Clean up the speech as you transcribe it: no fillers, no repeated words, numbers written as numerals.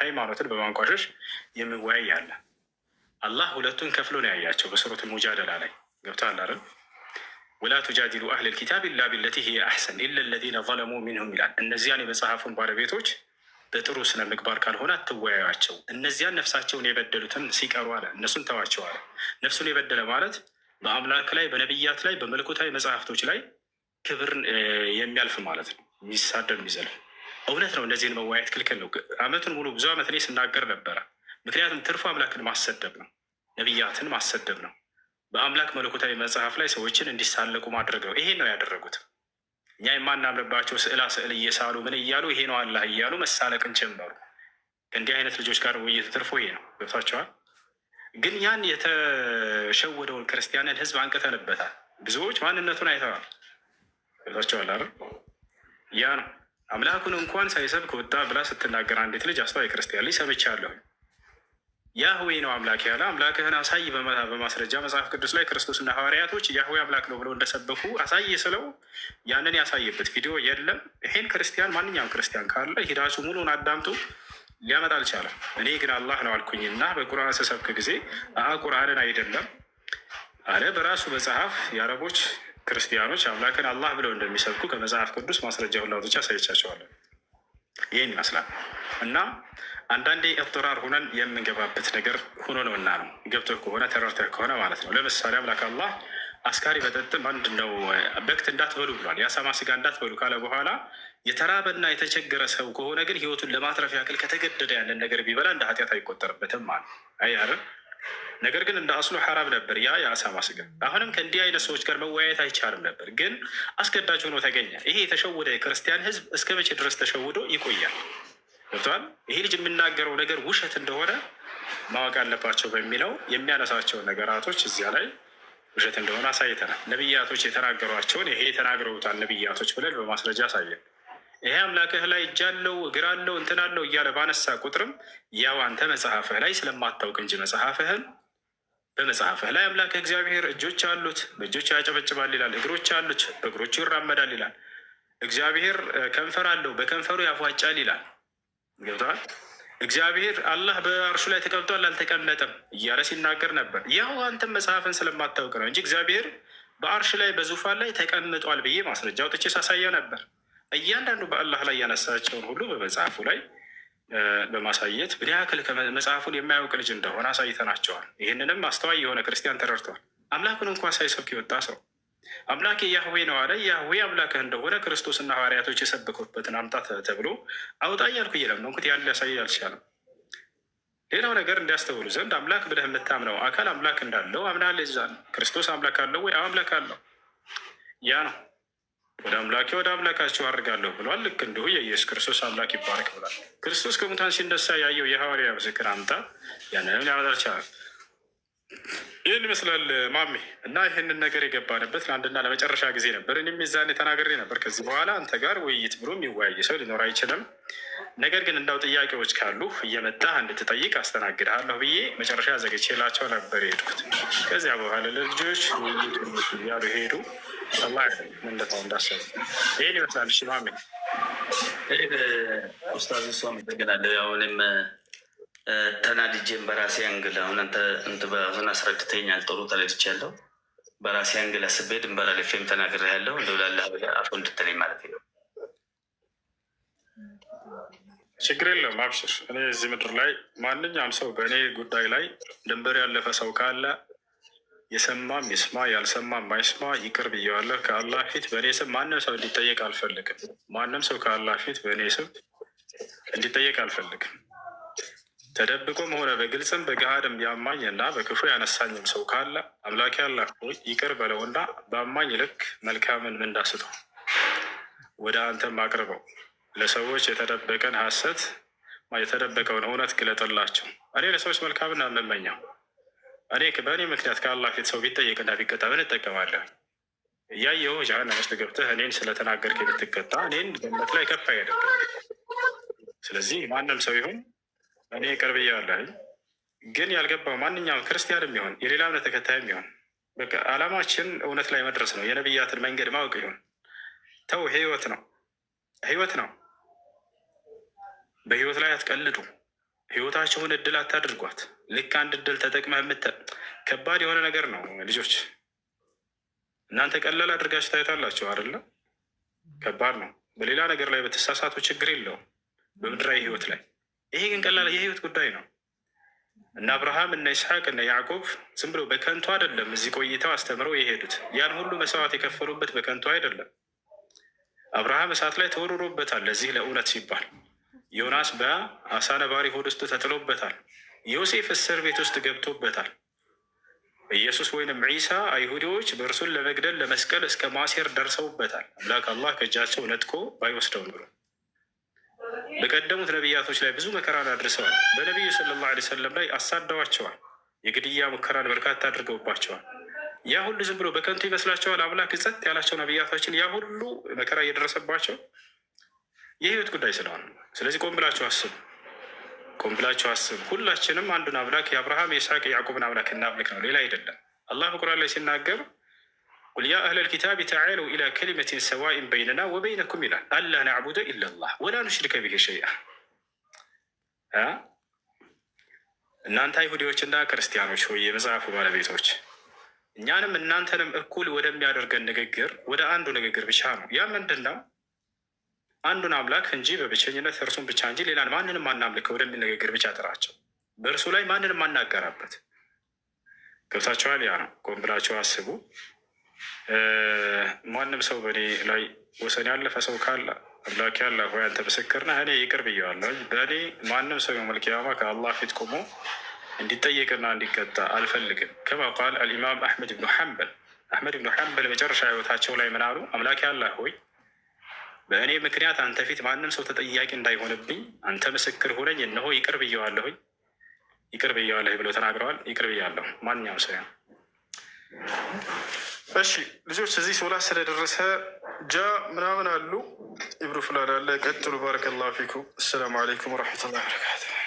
ሃይማኖትን በማንቋሸሽ የሚወያይ አለ። አላህ ሁለቱን ከፍሎ ነው ያያቸው በሱረቱል ሙጃደላ ላይ ገብቶሃል አይደል? ولا تجادلوا أهل الكتاب إلا بالتي هي أحسن إلا الذين ظلموا منهم ይላል። እነዚያን የመጽሐፉን ባለቤቶች በጥሩ ስነ ምግባር ካልሆነ አትወያዩቸው። እነዚያን ነፍሳቸውን የበደሉትን ሲቀሩ አለ፣ እነሱን ተዋቸው አለ። ነፍሱን የበደለ ማለት በአምላክ ላይ፣ በነቢያት ላይ፣ በመለኮታዊ መጽሐፍቶች ላይ ክብርን የሚያልፍ ማለት ነው። የሚሳደብ፣ የሚዘልፍ። እውነት ነው። እነዚህን መወያየት ክልክል ነው። አመቱን ሙሉ ብዙ ዓመት እኔ ስናገር ነበረ። ምክንያቱም ትርፉ አምላክን ማሰደብ ነው፣ ነቢያትን ማሰደብ ነው። በአምላክ መለኮታዊ መጽሐፍ ላይ ሰዎችን እንዲሳለቁ ማድረግ ነው። ይሄን ነው ያደረጉት። እኛ የማናምንባቸው ስዕላ ስዕል እየሳሉ ምን እያሉ ይሄ ነው አላህ እያሉ መሳለቅን ጀመሩ። ከእንዲህ አይነት ልጆች ጋር ውይይት ትርፉ ይሄ ነው። ገብቷቸዋል። ግን ያን የተሸወደውን ክርስቲያንን ህዝብ አንቅተንበታል። ብዙዎች ማንነቱን አይተዋል። ገብቷቸዋል አይደል? ያ ነው አምላኩን እንኳን ሳይሰብክ ወጣ ብላ ስትናገር አንዲት ልጅ፣ አስተዋይ ክርስቲያን ልጅ ሰምቻለሁ። ያህዌ ነው አምላክ ያለ፣ አምላክህን አሳይ፣ በማስረጃ መጽሐፍ ቅዱስ ላይ ክርስቶስና ሐዋርያቶች ያህዌ አምላክ ነው ብለው እንደሰበኩ አሳይ ስለው ያንን ያሳየበት ቪዲዮ የለም። ይሄን ክርስቲያን፣ ማንኛውም ክርስቲያን ካለ ሂዳችሁ ሙሉን አዳምጡ፣ ሊያመጣ አልቻለም። እኔ ግን አላህ ነው አልኩኝና በቁርአን ስሰብክ ጊዜ ቁርአንን አይደለም አለ፣ በራሱ መጽሐፍ የአረቦች ክርስቲያኖች አምላክን አላህ ብለው እንደሚሰብኩ ከመጽሐፍ ቅዱስ ማስረጃ ሁላ አውጥቼ አሳይቻቸዋለሁ። ይህን ይመስላል። እና አንዳንዴ اضطرار ሆነን የምንገባበት ነገር ሆኖ ነው እና ነው ገብቶህ ከሆነ፣ ተረድተህ ከሆነ ማለት ነው። ለምሳሌ አምላክ አላህ አስካሪ መጠጥ ምንድን ነው በክት እንዳትበሉ ብሏል። የአሳማ ስጋ እንዳትበሉ ካለ በኋላ የተራበና የተቸገረ ሰው ከሆነ ግን ህይወቱን ለማትረፍ ያክል ከተገደደ ያንን ነገር ቢበላ እንደ ኃጢአት አይቆጠርበትም ማለት አይ አይደል? ነገር ግን እንደ አስሉ ሐራም ነበር ያ የአሳማ ስጋ። አሁንም ከእንዲህ አይነት ሰዎች ጋር መወያየት አይቻልም ነበር፣ ግን አስገዳጅ ሆኖ ተገኘ። ይሄ የተሸወደ የክርስቲያን ህዝብ እስከ መቼ ድረስ ተሸውዶ ይቆያል? ገብቶሃል? ይሄ ልጅ የሚናገረው ነገር ውሸት እንደሆነ ማወቅ አለባቸው በሚለው የሚያነሳቸውን ነገራቶች እዚያ ላይ ውሸት እንደሆነ አሳይተናል። ነቢያቶች የተናገሯቸውን ይሄ ተናግረውታል ነቢያቶች ብለን በማስረጃ አሳየን። ይሄ አምላክህ ላይ እጅ አለው፣ እግር አለው፣ እንትን አለው እያለ ባነሳ ቁጥርም ያው አንተ መጽሐፍህ ላይ ስለማታውቅ እንጂ መጽሐፍህን፣ በመጽሐፍህ ላይ አምላክህ እግዚአብሔር እጆች አሉት፣ በእጆች ያጨበጭባል ይላል። እግሮች አሉት፣ በእግሮቹ ይራመዳል ይላል። እግዚአብሔር ከንፈር አለው፣ በከንፈሩ ያፏጫል ይላል። ገብቶሃል? እግዚአብሔር አላህ በአርሹ ላይ ተቀምጧል አልተቀመጠም እያለ ሲናገር ነበር። ያው አንተም መጽሐፍን ስለማታውቅ ነው እንጂ እግዚአብሔር በአርሽ ላይ በዙፋን ላይ ተቀምጧል ብዬ ማስረጃ አውጥቼ ሳሳየው ነበር። እያንዳንዱ በአላህ ላይ ያነሳቸውን ሁሉ በመጽሐፉ ላይ በማሳየት ምን ያክል መጽሐፉን የማያውቅ ልጅ እንደሆነ አሳይተናቸዋል። ይህንንም አስተዋይ የሆነ ክርስቲያን ተረድተዋል። አምላኩን እንኳን ሳይሰብክ የወጣ ሰው አምላኬ ያህዌ ነው አለ። ያህዌ አምላክህ እንደሆነ ክርስቶስና ሐዋርያቶች የሰበኩበትን አምጣ ተብሎ አውጣ እያልኩ እየለመንኩት ያን ሊያሳይ አልቻለም። ሌላው ነገር እንዲያስተውሉ ዘንድ አምላክ ብለህ የምታምነው አካል አምላክ እንዳለው አምናለህ። ይዛል ክርስቶስ አምላክ አለው ወይ? አምላክ አለው። ያ ነው ወደ አምላኬ ወደ አምላካቸው አድርጋለሁ ብሏል። ልክ እንዲሁ የኢየሱስ ክርስቶስ አምላክ ይባረክ ብሏል። ክርስቶስ ከሙታን ሲነሳ ያየው የሐዋርያ ምስክር አምጣ፣ ያንንም ሊያመጣ አልቻለም። ይህን ይመስላል ማሜ። እና ይህንን ነገር የገባንበት ለአንድና ለመጨረሻ ጊዜ ነበር። እኔም የዛኔ ተናግሬ ነበር። ከዚህ በኋላ አንተ ጋር ውይይት ብሎ የሚወያይ ሰው ሊኖር አይችልም። ነገር ግን እንዳው ጥያቄዎች ካሉ እየመጣህ እንድትጠይቅ አስተናግድሃለሁ ብዬ መጨረሻ ዘግቼላቸው ነበር የሄድኩት። ከዚያ በኋላ ለልጆች ውይይቱ እያሉ ሄዱ። አላህ እንደታው እንዳሰቡ ይህን ይመስላል። እሺ ማሜ። ኡስታዝ እሱ አመሰግናለሁ። ያው እኔም ተናድጄም በራሴ angle አሁን አንተ አሁን አስረድተኛል፣ ጥሩ ተረድቻለሁ። በራሴ angle አስቤ ድንበር አልፌም ተናግሬያለሁ። እንደው ላላህ ብለህ አፉ እንድትለኝ ማለት ነው። ችግር የለውም፣ አብሽር። እኔ እዚህ ምድር ላይ ማንኛውም ሰው በእኔ ጉዳይ ላይ ድንበር ያለፈ ሰው ካለ የሰማም ይስማ ያልሰማም አይስማ፣ ይቅር ብዬዋለሁ። ከአላህ ፊት በእኔ ስም ማንም ሰው እንዲጠየቅ አልፈልግም። ማንም ሰው ከአላህ ፊት በእኔ ስም እንዲጠየቅ አልፈልግም። ተደብቆም ሆነ በግልጽም በገሃድም ያማኝ እና በክፉ ያነሳኝም ሰው ካለ አምላኬ አላህ ሆይ ይቅር በለውና በአማኝ ልክ መልካምን ምንዳ ስጠው፣ ወደ አንተም አቅርበው። ለሰዎች የተደበቀን ሐሰት የተደበቀውን እውነት ግለጥላቸው። እኔ ለሰዎች መልካምን የምመኘው እኔ በእኔ ምክንያት ከአላህ ፊት ሰው ቢጠየቅና ቢቀጣ ምን እጠቀማለሁ? እያየሁ ጀሃነም ውስጥ ገብተህ እኔን ስለተናገርክ ብትቀጣ እኔን ገነት ላይ ከፍ አያደርግም። ስለዚህ ማንም ሰው ይሁን እኔ ቅርብ እያለሁኝ ግን ያልገባው ማንኛውም ክርስቲያንም ይሁን የሌላ እምነት ተከታይም ይሁን በቃ ዓላማችን እውነት ላይ መድረስ ነው። የነቢያትን መንገድ ማወቅ ይሁን ተው፣ ህይወት ነው፣ ህይወት ነው። በህይወት ላይ አትቀልዱ። ህይወታቸውን እድል አታድርጓት። ልክ አንድ እድል ተጠቅመህ ከባድ የሆነ ነገር ነው ልጆች። እናንተ ቀላል አድርጋችሁ ታዩታላችሁ አይደለ? ከባድ ነው። በሌላ ነገር ላይ በተሳሳቱ ችግር የለውም በምድራዊ ህይወት ላይ። ይሄ ግን ቀላል የህይወት ጉዳይ ነው። እነ አብርሃም፣ እነ ይስሐቅ፣ እነ ያዕቆብ ዝም ብሎ በከንቱ አይደለም እዚህ ቆይተው አስተምረው የሄዱት። ያን ሁሉ መስዋዕት የከፈሉበት በከንቱ አይደለም። አብርሃም እሳት ላይ ተወርሮበታል ለዚህ ለእውነት ሲባል። ዮናስ በአሳ ነባሪ ሆድ ውስጥ ተጥሎበታል። ዮሴፍ እስር ቤት ውስጥ ገብቶበታል። ኢየሱስ ወይንም ዒሳ አይሁዲዎች በእርሱን ለመግደል ለመስቀል እስከ ማሴር ደርሰውበታል። አምላክ አላህ ከእጃቸው ነጥቆ ባይወስደው ኑሮ በቀደሙት ነቢያቶች ላይ ብዙ መከራን አድርሰዋል። በነቢዩ صلى الله عليه وسلم ላይ አሳደዋቸዋል። የግድያ ሙከራን በርካታ አድርገውባቸዋል። ያ ሁሉ ዝም ብሎ በከንቱ ይመስላቸዋል? አምላክ ጸጥ ያላቸው ነቢያቶችን ያ ሁሉ መከራ እየደረሰባቸው የህይወት ጉዳይ ስለሆነ፣ ስለዚህ ቆም ብላችሁ አስቡ። ቆም ብላችሁ አስቡ። ሁላችንም አንዱን አምላክ የአብርሃም፣ የይስሐቅ፣ የያዕቆብን አምላክ እናምልክ ነው፣ ሌላ አይደለም። አላህ በቁርአን ላይ ሲናገር قل يا أهل الكتاب تعالوا إلى كلمة سواء بيننا وبينكم ይላል። ألا نعبد إلا الله ولا نشرك به شيئا። እናንተ አይሁዲዎችና ክርስቲያኖች ሆይ፣ የመጽሐፉ ባለቤቶች፣ እኛንም እናንተንም እኩል ወደሚያደርገን ንግግር ወደ አንዱ ንግግር ብቻ ነው። ያ ምንድን ነው? አንዱን አምላክ እንጂ በብቸኝነት እርሱን ብቻ እንጂ ሌላን ማንንም አናምልክ ወደሚል ንግግር ብቻ ጥራቸው። በእርሱ ላይ ማንንም አናጋራበት። ገብታችኋል? ያ ነው። ቆም ብላችሁ አስቡ። ማንም ሰው በእኔ ላይ ወሰን ያለፈ ሰው ካለ አምላኬ አላህ ሆይ፣ አንተ ምስክር ነህ፣ እኔ ይቅር ብየዋለሁ። በእኔ ማንም ሰው يوم القيامة ከአላህ ፊት ቆሞ እንዲጠየቅና እንዲቀጣ አልፈልግም። كما قال الإمام አሕመድ ብኑ ሐንበል። አሕመድ ብኑ ሐንበል መጨረሻ ህይወታቸው ላይ ምን አሉ? አምላኬ አላህ ሆይ፣ በእኔ ምክንያት አንተ ፊት ማንም ሰው ተጠያቂ እንዳይሆንብኝ አንተ ምስክር ሁነኝ፣ እነሆ ይቅር ብየዋለሁኝ፣ ይቅር ብየዋለሁ ብለው ተናግረዋል። ይቅር ብያለሁ ማንኛውም ሰው። እሺ ልጆች፣ እዚህ ሶላት ስለደረሰ ጃ ምናምን አሉ፣ ኢብሩ ፍላን አለ። ቀጥሉ። بارك الله فيكم። السلام عليكم ورحمة الله وبركاته።